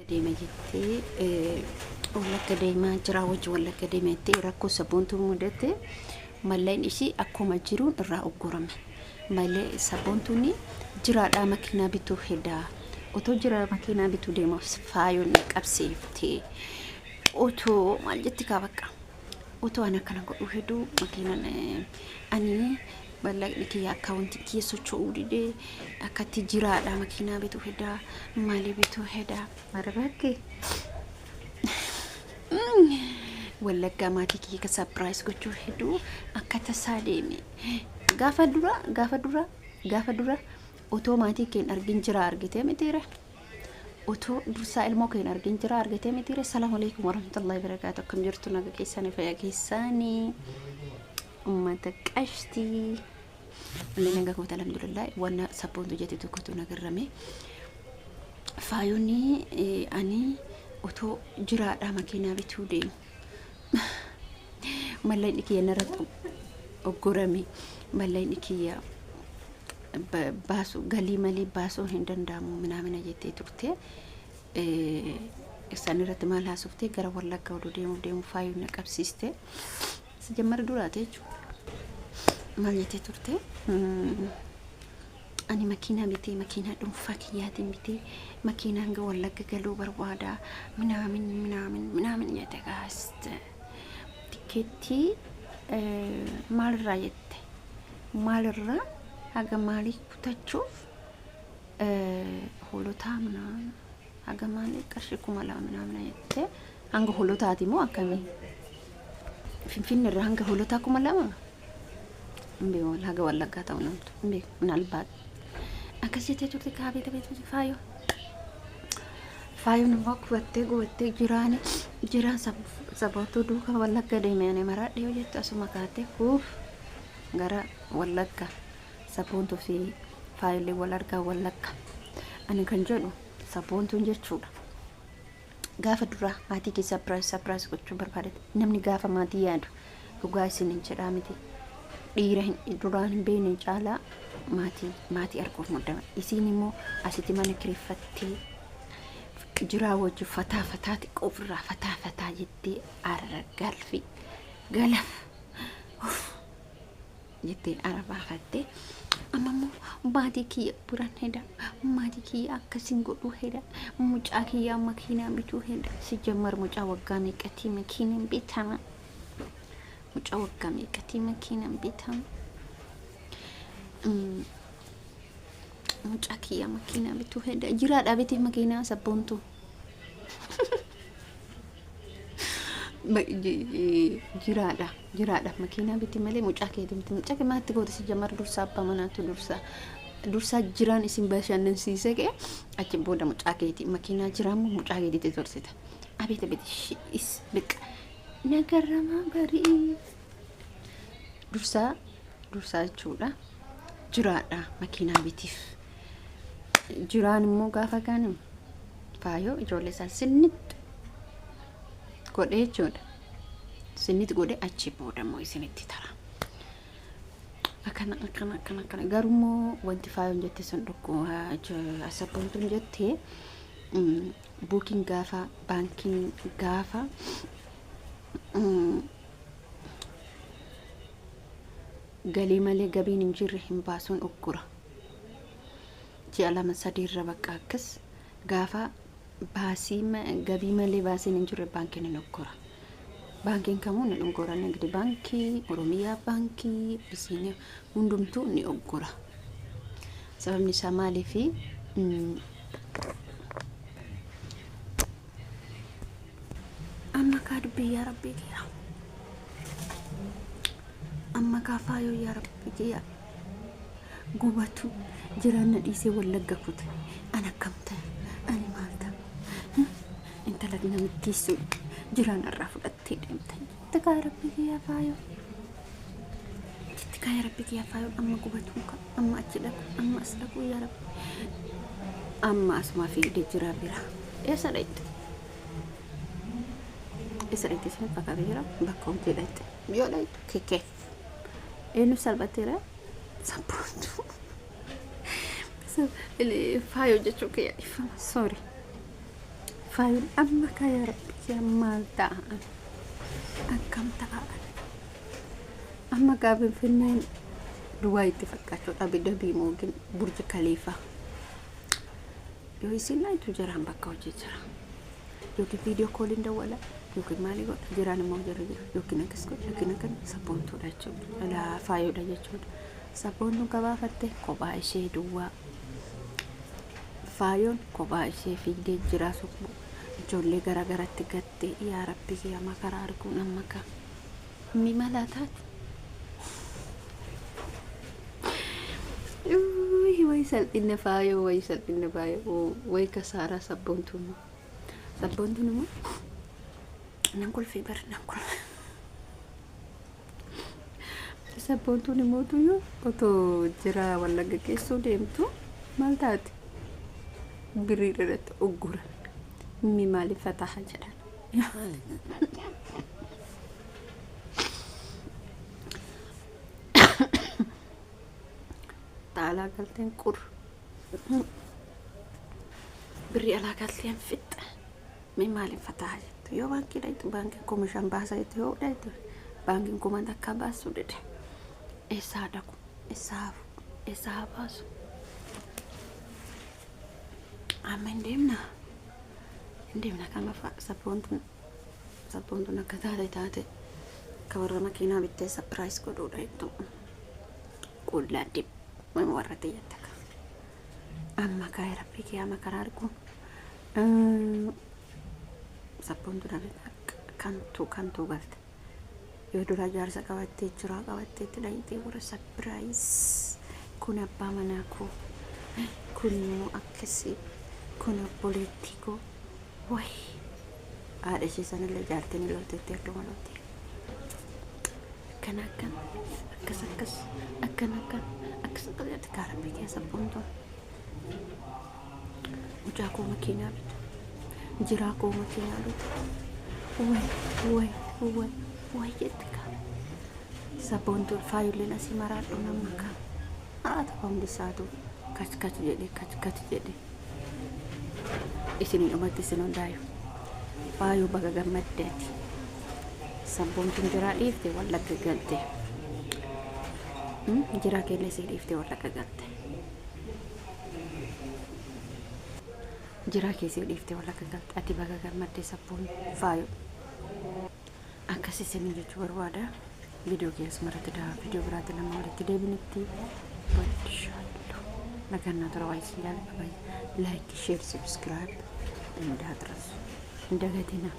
Deema jettee wallagga deemaa jira wajji wallagga deema jettee rakkoo sabboontuu mudate malleen ishii akkuma jiruun irraa uggurame malee sabboontuun jiraadhaa makiinaa bituu hedaa otoo jiraa makiinaa bituu deema faayoon na qabsiiftee otoo maal jetti kaa bakka otoo an akkana godhuu heduu makiinaan ani Mallaqni kiyya akkaawuntiin kiyya socho'uu didee akkatti jiraadha makiinaa bituu hedaa maalii bituu hedaa marabakke wallaggaa maatii kiyya ka sapiraayis gochuu heduu akka tasaa deeme gaafa dura gaafa dura gaafa dura otoo maatii kee hin argin jira argitee mitiire otoo dursaa ilmoo kee hin argin jira argitee mitiire. Salaamu alaikum warahmatullahi wabarakaatu. Akkam jirtu? Naga keessanii? Fayyaa keessanii? Ummata qashtii illee nagaa koota, alhamdulillah. Wanna sabboontu jette tokkotu nagarrame. Faayonni ani otoo jiraadhaa makiinaa bituu deemu mallaqni kiyya narratti oggorame, mallaqni kiyya baasu galii malee baasuu hin danda'amu minaamina jettee turte. Isaan irratti maal haasoftee gara wallagga oduu deemuuf deemu faayoon na qabsiiste. Si jammara duraate jechuudha. Maal jettee turte? Ani makiinaa bitee, makiinaa dhuunfaa kiyyaatiin bitee, makiinaa hanga wallagga galuu barbaada minaamin minaamin minaamin jette. Gaaste tikkeettii maalirraa jette, maalirraa haga maalii kutachuuf hoolotaa minaamin haga maalii qarshii 2000 minaamina jette. Hanga hoolotaati moo akkamii? Finfinne irraa hanga hoolotaa 2000 hin beeku, haga wallaggaa ta'u namtu hin beeku minaalbaat akkas jettee turte. Kaabee beektu faayoo faayoon immoo gubattee gubattee jiraani jiraan saboottuu duukaa wallagga deeme ani maraadhe yoo jettu asuma kaatee huuf gara wallagga sabboontuu fi faayolee wal argaa wallagga. Ani kan jedhu sabboontuun jechuudha. Gaafa duraa maatii kee sapiraayis sapiraayis gochuu barbaadate, namni gaafa maatii yaadu dhugaa isin hin jedhaa miti, dhiira duraan hin beekne caalaa maatii maatii arguuf muddama. Isiin immoo asitti mana kireeffattee jiraa wajji fataa fataa xiqqoo ofirraa fataa fataa jettee arra galfi galaf jettee ara baafatte. Amma immoo maatii kiyya biran heda, maatii kiyya akkasin godhuu heda, mucaa kiyya makiinaa bituu heda. Si jammar mucaa waggaa meeqatii makiinaan bitama? Mucaa waggaa meeqatii makiinaan bitama? Mucaa kiyya makiinaa bituu heda, jiraadhaa bitiif makiinaa sabboontuu. Jiraadha jiraadha makiinaa biti malee mucaa keeti miti. Mucaa kee maatti goota? Si jamar dursaa abbaa manaatu dursaa dursaa jiraan isin bashannansiisee ka'e, achi booda mucaa keeti makiinaa jiraan moo mucaa keetitti tursita? Abeet abeet, is beqa nagarramaa barii dursaa dursaa jechuudha. Jiraadha makiinaa bitiif. Jiraan immoo gaafa kaanu faayoo ijoollee isaa sinnitti godhee jechuudha. Sinnitti godhee achi booda immoo isinitti tara. Akkana akkana akkana akkana. Garuu immoo wanti faayoon jette sun dhukku asabboontuun jette buukiin gaafa baankiin gaafa galii malee gabiin hin jirre hin baasuun uggura. Ji'a lama sadiirra bakka akkas gaafa baasii gabii malee baasiin hin jirre baankiin hin uggura. Baankiin kamuu ni uggura. Nigdi baankii, Oromiyaa baankii, Abisiiniyaa hundumtuu ni uggura. Sababni isaa maaliifi? Amma kaa dubbii yaa rabbii kiyya. Amma kaa faayoo yaa rabbii kiyya. Gubatu jiraan na dhiisee wallagga kute. Ani akkam ta'e? Ani maal ta'a? Intala namittii sun jiraan irraa fudhattee deemte. Itti kaa rabbii kiyya faayoo. Itti kaa yaa rabbii kiyya faayoo, amma gubatu ka amma achi dhaqu amma as dhaqu yaa rabbi. Amma asuma fiigdee jira bira. Eessa dhaqxe? Eessa dhaqxe isin fakkaata jira? Bakka hojii dhaqxe. Yoo dhaqxe kekeef. Eenyu salphateera? Sabboontuu. Faayoo jechuu kiyya dhiifama. Sorry. Faayoon amma kaa yaa rabbi maal ta'a akkam ta'a amma kaa Finfinneen Dubaay itti fakkaachuu dhabe dabii moogin Burj Khalifa. Yoo isin laayitu jiraan bakka hojii jira. Yookiin video calliin dawwala yookiin maali godha jiraan immoo jira jira yookiin akkas godha yookiin akkan sabboontuudha jechuudha. Alaa faayoodha jechuudha. Sabboontuun gabaafatte kophaa ishee duwwaa. Faayoon kophaa ishee fiigdee jiraa suqbu. Ijoollee gara garatti gatte yaa rabbi kiyya makaraa arguun amma ka. Mi malaa taate. Way salphina faayoo, way salphina faayoo, way kasaaraa sabboontuun. Sabboontuun immoo nan kolfee bara nan kolfee. Sabboontuun immoo tuyyuu otoo jira Wallagga keessoo deemtu maal taate? Birrii irratti uggura. Mi maaliif fataha jedhan. Alaa galteen qur. Birrii alaa galteen fixxe. Mi maaliif fataha jettu? Yoo baankii dhayxu baankiin 5,000 baasa jettu, yoo dhayxu baankiin 1,000 baasuu dide. Eessaa dhaqu? Eessaa hafu? Eessaa haa baasu? Amma hin deemna. Hin deemna kama sabboontuun akka taate taate akka warra makiinaa bittee surprise godhuudha jettu. Qullaa dib warra xiyyatta ka. Amma kaa'ee rabbii kiyyaama karaa arguun. Sabboontuun kantuu kantuu galte. Yoo dura jaarsa qabattee jiraa qabattee itti dhayitee warra surprise. Kun abbaa manaa koo. Kun immoo akkasii. Kun obboleettii koo. Wayi. Haadha ishee sanallee jaartiin lolteetti hedduma loltee. Akkana akkana akkas akkas akkana akkana akkas akkas jette kaa rabbii keessa sabboontuun. Mucaa koo makiinaa bita. Jiraa koo makiinaa bita. Way way way way jette kaa. Sabboontuun faayolleen asii maraadhu nama kaa. Maraata hundi isaatu kach kach jedhe kach kach jedhe. Isin dhumatti isin hundaayu. Faayoo baga gammaddeeti. Sabboontuun jiraa dhiifte Wallagga galte. Jiraa keellee sii dhiifte Wallagga galte. Jiraa keessee dhiifte Wallagga galte. Ati baga gammaddee sabboon faayoo. Akkas isinii jechuu barbaada. Viidiyoo keessa maratti daa viidiyoo biraatti lama walitti deebinitti. Badishaallu. Nagaan tura waa isin jaalladha baay'ee. Like, share, subscribe. Indaa tirasu. Hin dagatinaa.